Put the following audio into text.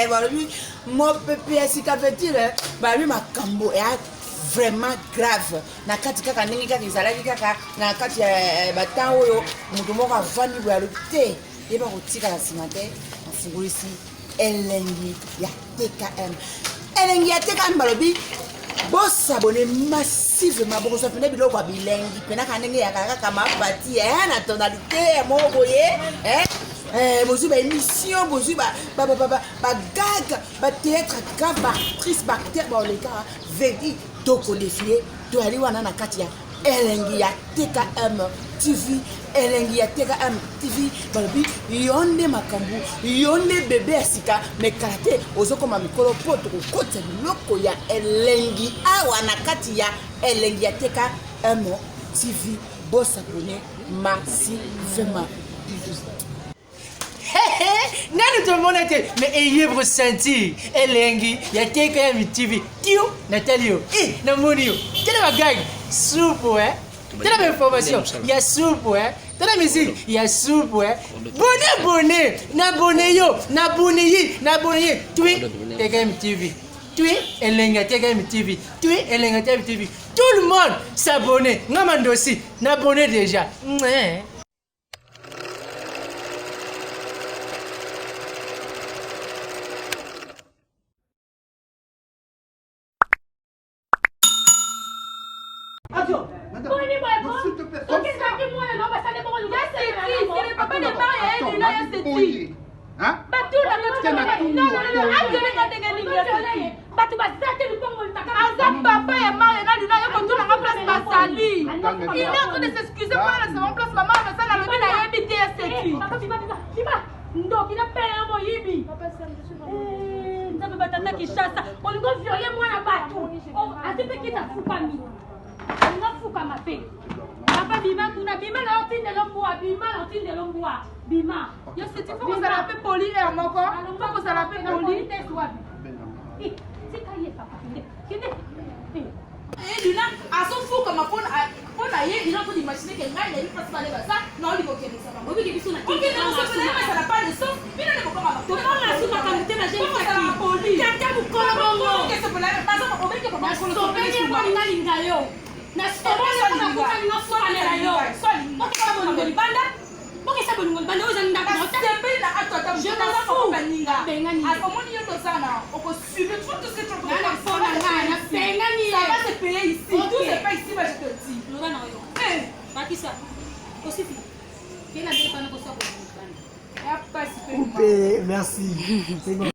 Balobi mopepe ya sika veut-dire balobi makambo ya vraiment grave na kati kaka ndenge kaka ezalaki kaka na kati ya eh, batemp oyo moto moko avandi boye alobi te yeba kotikala nsima te afungolisi elengi ya tkm elengi ya tkm balobi bosabone massivement bokozwa mpena biloko ya bilengi mpena kaka ndenge eyaka kaka mapati eh, na tonalité ya moko boye eh, eh, bozwi baémission bozwi bagag batheatre grave baactrice baacteur baoleka vedi tokodefile toyali wana na kati ya elengi ya tkm tv elengi ya tkm tv balobi yo nde makambo yo nde bebe ya sika me kala te ozokoma mikolo mpo tokokotisa biloko ya elengi awa na kati ya elengi ya tkm tv bosabone massivement nanu tomona te me eye ressenti elengi ya tkm tv tio natali yo e namoni yo tala bagag supu e tala bainformation ya supu e tala musique ya supu e bone bone na bone yo na bone ye na bone ye tui tkm tv tui elengi ya tkm tv tui elengi ya tkm tv tout le monde s'abonner nga mandosi na bone déjà Mouais. Bato baza te lupango aza papa ya mario na luna yo kotuna nga place bazali il est en train de s'excuser mpo na sama place mama basala alobi nayebi te ya setu ndoki na pele yo moyibi eh, nzambe batata kinshasa olingi oviole mwana bato ati mpe kita afukami olingi afukama mpe papa bima kuna bima na otindelo mbwa bima na otindelo mbwa bima yo seti fo kozala mpe poli heure moko fo kozala mpe poli tika ye papa kende kende Luna azofukama mpo na ye il est en train d'imaginer que ngai nayebi place bale baza naolinga okendisa bango obiki biso na okende kosepela ezala pas de sens bino nde bobanga tobanga su makambo te na jeune poli tata mokolo bongo nasobeli ye mpo alingalinga yo nasobeli ye mpo nakutani nafukamela yo okeka bolingo libanda bokesa bolingo libanda oyo eza ndako nasepeli na acte ata Je moto m'en aza fous. baninga Bengani ye. omoni yo toza na okosubir tu vois tout ce que tu Nga na fona nga, nabengani ye. ça va se payer ici Ok. tout se paye ici bah je te dis loba na yo Eh, bakisa osifi kenda ndenge pana kosa bolingo libanda ya pasi pe Coupé, merci. C'est bon.